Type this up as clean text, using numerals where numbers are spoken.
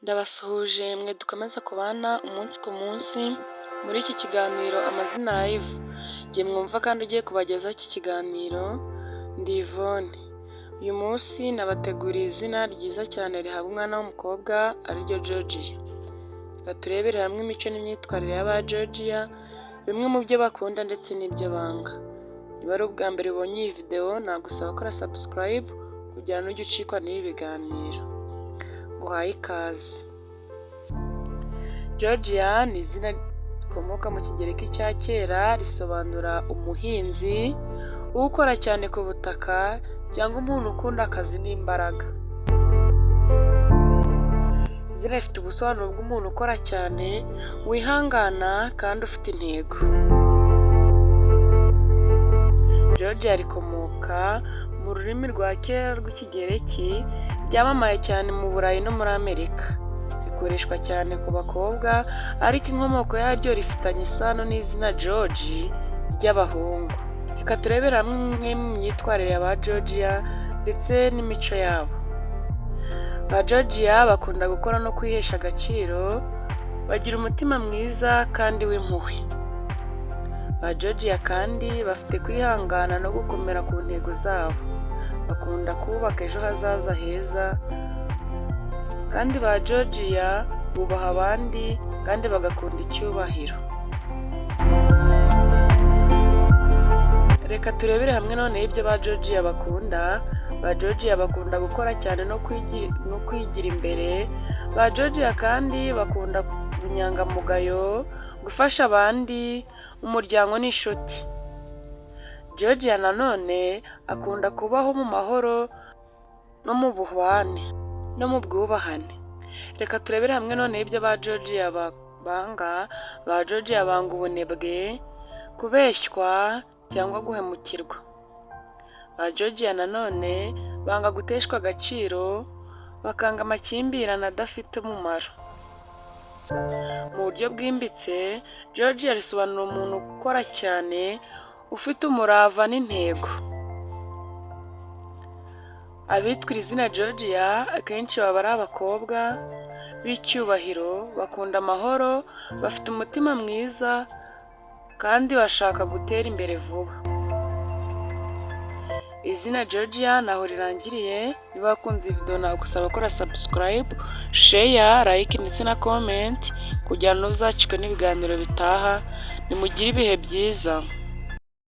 Ndabasuhuje mwe dukomeza kubana umunsi ku munsi muri iki kiganiro Amazina Live, njye mwumva kandi ugiye kubagezaho iki kiganiro ndi Yvonne. Uyu munsi nabateguriye izina ryiza cyane rihabwa umwana w'umukobwa ariryo Georgia. Reka turebere hamwe imico n'imyitwarire y'aba Georgia, bimwe mu byo bakunda ndetse n'ibyo banga. Niba ari ubwa mbere ubonye iyi videwo, nagusaba gukora subscribe kugira ngo ntujye ucikwa n'ibi biganiro. Nguhaye ikaze. Georgia ni izina rikomoka mu Kigereki cya kera, risobanura umuhinzi, ukora cyane ku butaka cyangwa umuntu ukunda akazi n'imbaraga. Izina rifite ubusobanuro bw'umuntu ukora cyane, wihangana kandi ufite intego. Georgia rikomoka mu rurimi rwa kera rw'Ikigereki, ryamamaye cyane mu Burayi no muri Amerika. Rikoreshwa cyane ku bakobwa, ariko inkomoko yaryo rifitanye isano n'izina George ry'abahungu. Reka turebere hamwe imwe mu myitwarire ya ba Georgia ndetse n'imico yabo. Ba Georgia bakunda gukora no kwihesha agaciro, bagira umutima mwiza kandi w'impuhwe. Ba Georgia kandi bafite kwihangana no gukomera ku ntego zabo. Bakunda kubaka ejo hazaza heza, kandi ba Georgia bubaha abandi kandi bagakunda icyubahiro. Reka turebere hamwe noneho ibyo ba Georgia bakunda. Ba Georgia bakunda gukora cyane no kwigira imbere. Ba Georgia kandi bakunda ubunyangamugayo, gufasha abandi, umuryango n'inshuti. Georgia nanone akunda kubaho mu mahoro no mu buhwane no mu bwubahane. Reka turebere hamwe noneho ibyo ba Georgia banga. Ba Georgia banga ubunebwe, kubeshywa cyangwa guhemukirwa. Ba Georgia nanone banga guteshwa agaciro, bakanga amakimbirane adafite umumaro. Mu buryo bwimbitse, Georgia risobanura umuntu ukora cyane, ufite umurava n'intego. Abitwa iri zina Georgia akenshi baba ari abakobwa b'icyubahiro, bakunda amahoro, bafite umutima mwiza kandi bashaka gutera imbere vuba. Izina Georgia ntaho rirangiriye, niba wakunze iyi video nagusaba gukora subscribe, share, like ndetse na comment kugira ngo ntuzacikwe n'ibiganiro bitaha. Nimugire ibihe byiza.